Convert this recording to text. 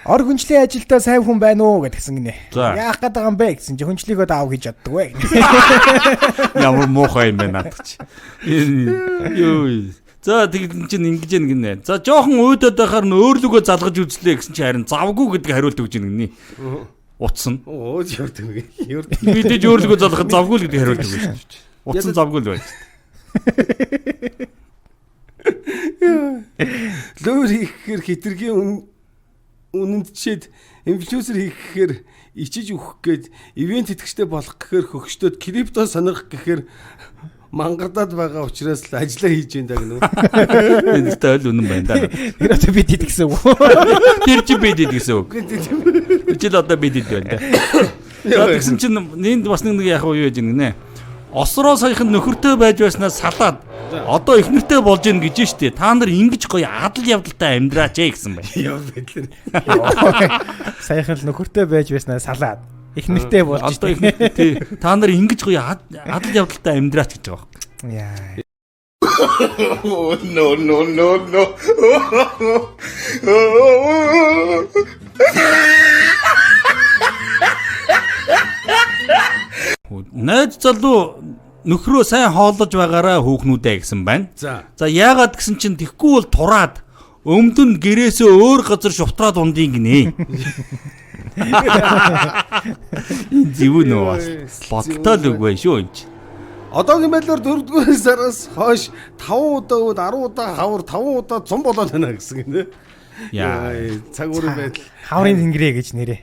Ор хүнчлийн ажилдаа сайн хүн байна уу гэдгсэн гинэ. За. Яах гээд байгаа юм бэ гэсэн чи хүнчлийгөө даав хийж чаддаг вэ. Ямар муухай юм бэ наадах чи. Юу. За тэгэн чинь ингэж яана гинэ. За жоохон уйдаад байхаар нь өөрлөгөө залгаж үзлээ гэсэн чи харин завгүй гэдэг хариулт өгч гинэ гинэ. Утсан. Оо явд юм. Явд. Мэдээж өөрлөгөө залгахад завгүй л гэдэг хариулт өгч шүү дээ. Утсан завгүй л байж. Лөөр хийх гэхээр хитрхийн үнэндчээд инфлюенсер хийх гэхээр ичиж өгөх гээд ивент итгэжтэй болох гэхээр хөгшдөөд крипто сонирх гэхээр мангардаад байгаа учраас л ажиллаа хийж ин даа гэнэ. Энэ та ойл үнэн байна да. Тэр одоо бид ид гэсэн үг. Тэр чи бид ид гэсэн үг. Тэр чи л одоо бид ид байна да. За тэгсэн чинь энд бас нэг яг юу яж гинэ. Осроо саяхан нөхөртэй байж байснаа салаад одоо их нэртэй болж гин гэж штэ. Та нар ингэж гоё адал явдалтай амьдраач ээ гэсэн байна. Яа байдлаар. Саяхан л нөхөртэй байж байснаа салаад их нэртэй болж Одоо их нэртэй тий. Та нар ингэж гоё адал явдалтай амьдраач гэж байгаа юм. Яа. No, no, no, no. Найз залуу нөхрөө сайн хооллож байгаараа хүүхнүүдээ гэсэн байна. За. За яагаад гэсэн чинь тэгэхгүй бол тураад өмд нь гэрээсээ өөр газар шувтраад ундын гинэ. Энэ зөв нөө бас бодолтой л үг байна шүү энэ чинь. Одоогийн байдлаар 4-р сараас хойш 5 удаа үүд 10 удаа хавар 5 удаа цум болоод байна гэсэн гинэ. Яа. Цаг уурын байдал. Хаврын тэнгэрээ гэж нэрээ.